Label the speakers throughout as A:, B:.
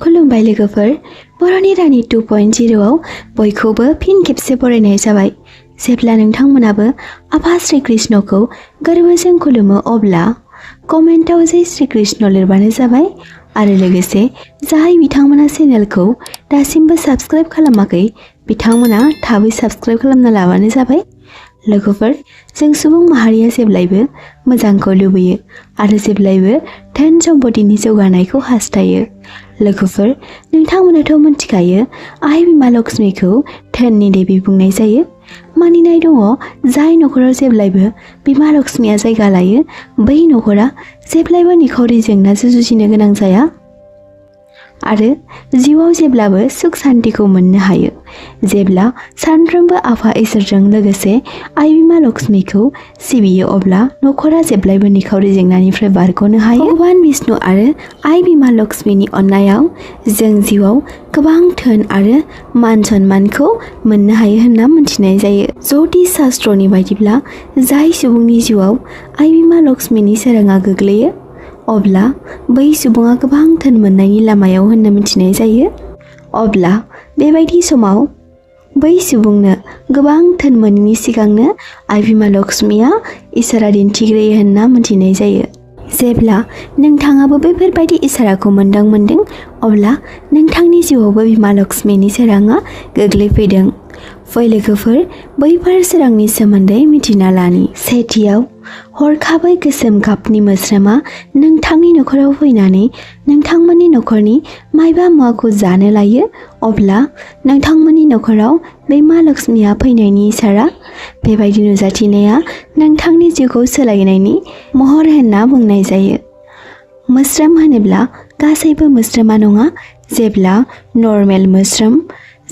A: खुलुमबाय लोगोफोर, बर'नि रानि 2.0आव बयखौबो फिन खेबसे बरायनाय जाबाय। जेब्ला नोंथांमोनाबो आफा श्री कृष्णखौ गोरबोजों खुलुमो अब्ला कमेन्टआव जय श्री कृष्ण लिरबानो जाबाय आरो लोगोसे जाय बिथांमोना चेनेलखौ दासिमबो साबस्क्राइब खालामाखै बिथांमोना थाबै साबस्क्राइब खालामना लाबानो जाबाय। लोगोफोर, जों सुबुं माहारिया जेब्लायबो मोजांखौ लुबैयो आरो जेब्लायबो धोन सम्पतिनि जौगानायखौ हास्थायो। लोगोफोर, नोंथांमोनाथ' मिथिखायो आइ बिमा लक्ष्मीखौ धोननि देबि बुंनाय जायो। मानिनाय दङ जाय नखराव जेब्लायबो बिमा लक्ष्मीया जायगा लायो बै नखरा जेब्लायबो निखावरि जेंनाजों जुजिनो गोनां जाया आरो जिउआव जेब्लाबो सुख शान्तिखौ मोननो हायो। जेब्ला सानफ्रोमबो आफा इसोरजों लोगोसे आइ बिमा लक्ष्मीखौ सिबियो अब्ला नखरा जेब्लायबो निखावरि जेंनानिफ्राय बारग'नो हायो। भगवान विष्णु आरो आइ बिमा लक्ष्मीनि अननायाव जों जिउआव गोबां धोन आरो मान सन्मानखौ मोननो हायो होनना मिथिनाय जायो। ज्योतिष शास्त्रनि बायदिब्ला जाय सुबुंनि जिउआव आइ बिमा लक्ष्मीनि सोराङा गोग्लैयो अब्ला बै सुबुङा गोबां धोन मोननायनि लामायाव होनना मिथिनाय जायो। अब्ला बेबायदि समाव बै सुबुंनो गोबां धोन मोनैनि सिगांनो आइ बिमा लक्ष्मीया इसोरा दिन्थिग्रोयो होनना मिथिनाय जायो। जेब्ला नोंथाङाबो बेफोरबायदि इसाराखौ मोनदों अब्ला नोंथांनि जिउआवबो बिमा लक्ष्मीनि सोराङा गोग्लैफैदों। फै लोगोफोर, बैफोर सोरांनि सोमोन्दै मिथिना लानि। सेथियाव, हरखाबै गोसोम गाबनि मोस्रोमा नोंथांनि नखराव फैनानै नोंथांमोननि नखरनि मायबा मुवाखौ जानो लायो अब्ला नोंथांमोननि नखराव बिमा लक्ष्मीया फैनायनि इसारा। बेबायदि नुजाथिनाया नोंथांनि जिउखौ सोलायनायनि महर होनना बुंनाय जायो। मोस्रोम होनोब्ला गासैबो मोस्रोमा नङा। जेब्ला नर्मेल मोस्रोम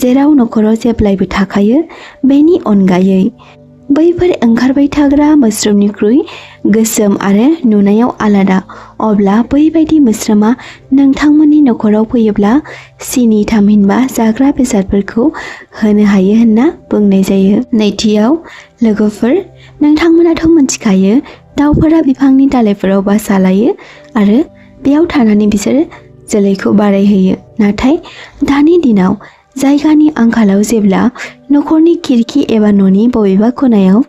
A: जेराव नखराव जेब्लायबो थाखायो बेनि अनगायै बैफोर ओंखारबाय थाग्रा मोस्रोमनिख्रुइ गोसोम आरो नुनायाव आलादा अब्ला बैबायदि मोस्रोमा नोंथांमोननि नखराव फैयोब्ला सिनि थामहिनबा जाग्रा बेसादफोरखौ होनो हायो होनना बुंनाय जायो। नैथियाव, लोगोफोर, नोंथांमोनाथ' मिथिखायो दाउफोरा बिफांनि दालाइफोराव बासा लायो आरो बेयाव थानानै बिसोरो जोलैखौ बारायहोयो। नाथाय दानि दिनाव जायगानि आंखालाव जेब्ला नखरनि खिरखि एबा न'नि बबेबा खनायाव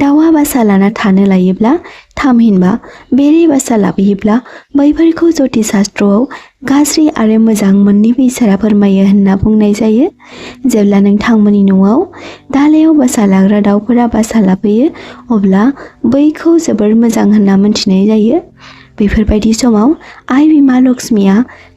A: दाउआ बासा लाना थानो लायोब्ला थामहिनबा बेरे बासा लाबोयोब्ला बैफोरखौ ज्योतिष शास्त्रआव गाज्रि आरो मोजां मोन्नैबो इसारा फोरमायो होनना बुंनाय जायो। जेब्ला नोंथांमोननि न'आव दालायाव बासा लाग्रा दाउफोरा बासा लाबोयो अब्ला बैखौ जोबोर मोजां होनना मिथिनाय जायो। बेफोरबायदि समाव आइ बिमा लक्ष्मीया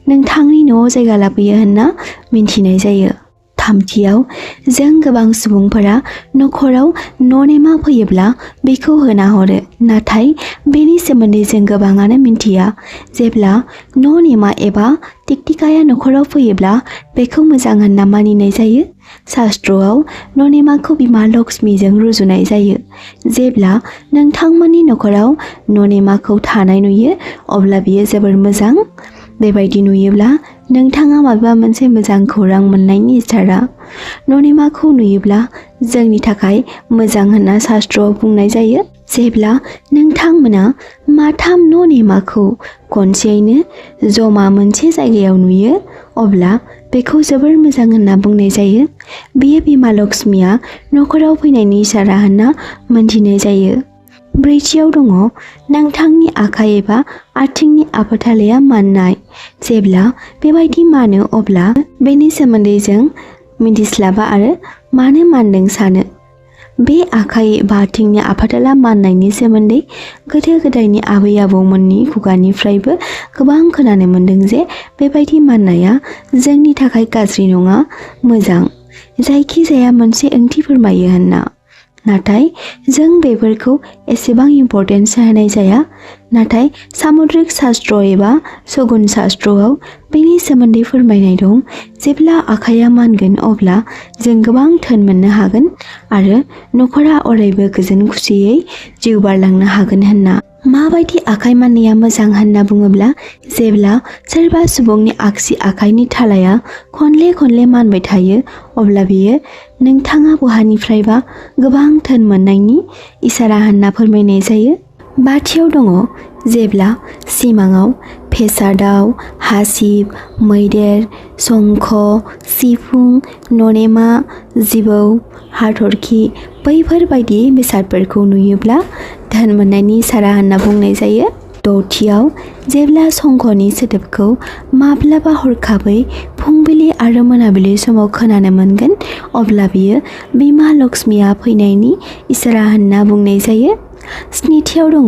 A: नोंथांनि न'आव जायगा लाबोयो होनना मिथिनाय जायो। थामथियाव, जों गोबां सुबुंफोरा नखराव ननेमा फैयोब्ला बेखौ होना हरो, नाथाय बेनि सोमोन्दै जों गोबाङानो मिथिया। जेब्ला ननेमा एबा टिकटिकाया नखराव फैयोब्ला बेखौ मोजां होनना मानिनाय जायो। शास्त्रआव ननेमाखौ बिमा लक्ष्मीजों रुजुनाय जायो। जेब्ला नोंथांमोननि नखराव ननेमाखौ थानाय नुयो अब्ला बियो जोबोर मोजां। बेबायदि नुयोब्ला नोंथाङा माबा मोनसे मोजां खौरां मोननायनि इसारा। ननेमाखौ नुयोब्ला जोंनि थाखाय मोजां होनना शास्त्रआव बुंनाय जायो। जेब्ला नोंथांमोना माथाम ननेमाखौ खनसेयैनो जमा मोनसे जायगायाव नुयो अब्ला बेखौ जोबोर मोजां होनना बुंनाय जायो। बेयो बिमा लक्ष्मीया नखराव फैनायनि इसारा होनना मोनथिनाय जायो। ब्रैथियाव दङ नोंथांनि आखाइ एबा आथिंनि आफाथालाया माननाय। जेब्ला बेबायदि मानो अब्ला बेनि सोमोन्दै जों मिथिस्लाबा आरो मानो मानदों सानो। बे आखाइ एबा आथिंनि आफाथाला माननायनि सोमोन्दै गोदो गोदायनि आबै आबौमोननि खुगानिफ्रायबो गोबां खोनानो मोन्दों जे बेबायदि माननाया जोंनि थाखाय गाज्रि नङा, मोजां, जायखिजाया मोनसे ओंथि फोरमायो होनना। नाथाय जों बेफोरखौ एसेबां इम्पर्टेन्स होनाय जाया। नाथाय सामुद्रिक शास्त्र एबा शगुन शास्त्रआव बेनि सोमोन्दै फोरमायनाय दं। जेब्ला आखाइया मानगोन अब्ला जों गोबां धोन मोननो हागोन आरो नखरा अरायबो गोजोन खुसियै जिउ बारलांनो हागोन होनना। माबायदि आखाइ माननाया मोजां होनना बुङोब्ला जेब्ला सोरबा सुबुंनि आगसि आखाइनि थालाया खनले खनले मानबाय थायो अब्ला बेयो नोंथाङा बहानिफ्रायबा गोबां धोन मोननायनि इसारा होनना फोरमायनाय जायो। बाथियाव दङ जेब्ला सिमाङाव फेसा दाउ, हासिब, मैदेर, शंख, सिफुं, ननेमा, जिबौ, हाथरखि बैफोरबायदि बेसादफोरखौ नुयोब्ला धोन मोननायनि इसारा होनना बुंनाय जायो। दथियाव जेब्ला शंखनि सोदोबखौ माब्लाबा हरखाबै फुंबिलि आरो मोनाबिलि समाव खोनानो मोनगोन अब्ला बियो बिमा लक्ष्मीया फैनायनि इसारा होनना बुंनाय जायो। स्निथियाव दङ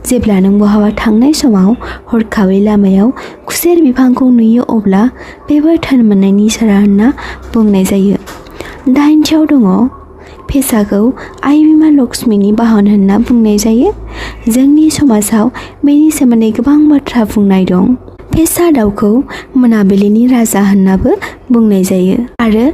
A: जेब्ला नों बहाबा थांनाय समाव हरखाबै लामायाव खुसेर बिफांखौ नुयो अब्ला बेबो धोन मोननायनि इसारा होनना बुंनाय जायो। दाइनथियाव दङ फेसाखौ आइ बिमा लक्ष्मीनि बाहन होनना बुंनाय जायो। जोंनि समाजाव बेनि सोमोन्दै गोबां बाथ्रा बुंनाय दं। फेसा दाउखौ मोनाबिलिनि राजा होननाबो बुंनाय जायो आरो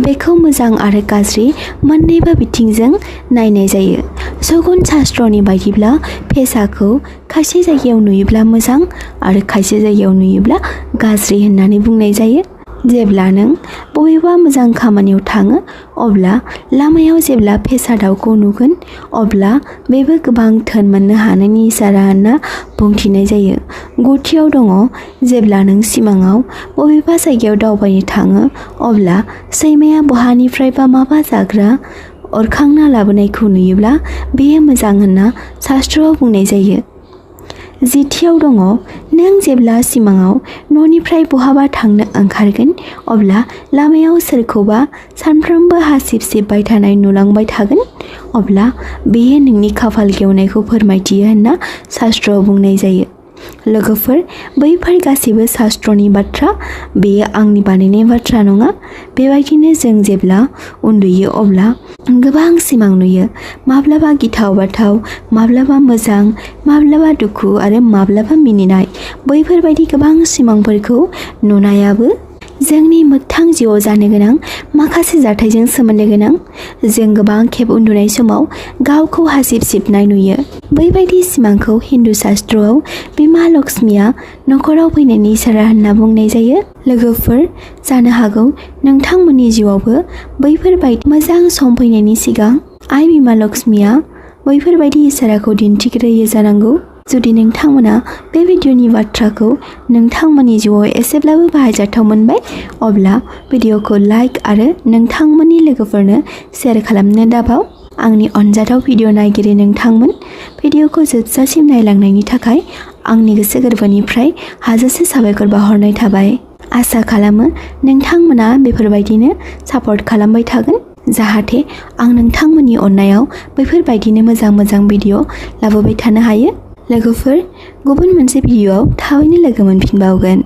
A: बेखौ मोजां आरो गाज्रि मोन्नैबो बिथिंजों नायनाय जायो। सगुन शास्त्रनि बायदिब्ला फेसाखौ खायसे जायगायाव नुयोब्ला मोजां आरो खायसे जायगायाव नुयोब्ला गाज्रि होननानै बुंनाय जायो। जेब्ला नों बबेबा मोजां खामानियाव थाङो अब्ला लामायाव जेब्ला फेसा दाउखौ नुगोन अब्ला बेबो गोबां धोन मोननो हानायनि इसारा होनना बुंथिनाय जायो। गुथियाव दङ जेब्ला नों सिमाङाव बबेबा जायगायाव दावबायनो थाङो अब्ला सैमाया बहानिफ्रायबा माबा जाग्रा अरखांना लाबोनायखौ नुयोब्ला बेयो मोजां होनना शास्त्रआव बुंनाय जायो। जिथियाव दङ नों जेब्ला सिमाङाव न'निफ्राय बहाबा थांनो ओंखारगोन अब्ला लामायाव सोरखौबा सानफ्रोमबो हासिब सिबबाय थानाय नुलांबाय थागोन अब्ला बेयो नोंनि खाफाल गेवनायखौ फोरमायथियो होनना शास्त्रआव बुंनाय जायो। लोगोफोर, बैफोर गासैबो शास्त्रनि बाथ्रा, बेयो आंनि बानायनाय बाथ्रा नङा। बेबायदिनो जों जेब्ला उन्दुयो अब्ला गोबां सिमां नुयो, माब्लाबा गिथाव बाथाव, माब्लाबा मोजां, माब्लाबा दुखु आरो माब्लाबा मिनिनाय। बैफोरबायदि गोबां सिमांफोरखौ नुनायाबो जोंनि मोगथां जिउआव जानो गोनां माखासे जाथायजों सोमोन्दो गोनां। जों गोबां खेब उन्दुनाय समाव गावखौ हासिब सिबनाय नुयो। बैबायदि सिमांखौ हिन्दु शास्त्रआव बिमा लक्ष्मीया न'खराव फैनायनि इसारा होनना बुंनाय जायो। लोगोफोर, जानो हागौ नोंथांमोननि जिउआवबो बैफोरबायदि मोजां सम फैनायनि सिगां आइ बिमा लक्ष्मीया बैफोरबायदि इसाराखौ दिन्थिग्रोयो जानांगौ। जुदि नोंथांमोना बे भिडिअनि बाथ्राखौ नोंथांमोननि जिउआव एसेब्लाबो बाहायजाथाव मोनबाय अब्ला भिडिअखौ लाइक आरो नोंथांमोननि लोगोफोरनो शेयार खालामनो दाबाव। आंनि अनजाथाव भिडिअ नायगिरि नोंथांमोन, भिडिअखौ जोबजासिम नायलांनायनि थाखाय आंनि गोसो गोरबोनिफ्राय हाजासे साबायखर बावहरनाय थाबाय। आसा खालामो नोंथांमोना बेफोरबायदिनो सापर्ट खालामबाय थागोन जाहाथे आं नोंथांमोननि अननायाव बैफोरबायदिनो मोजां मोजां भिडिअ लाबोबाय थानो हायो। लोगोफोर, गुबुन मोनसे भिडिअआव थाबैनो लोगो मोनफिनबावगोन।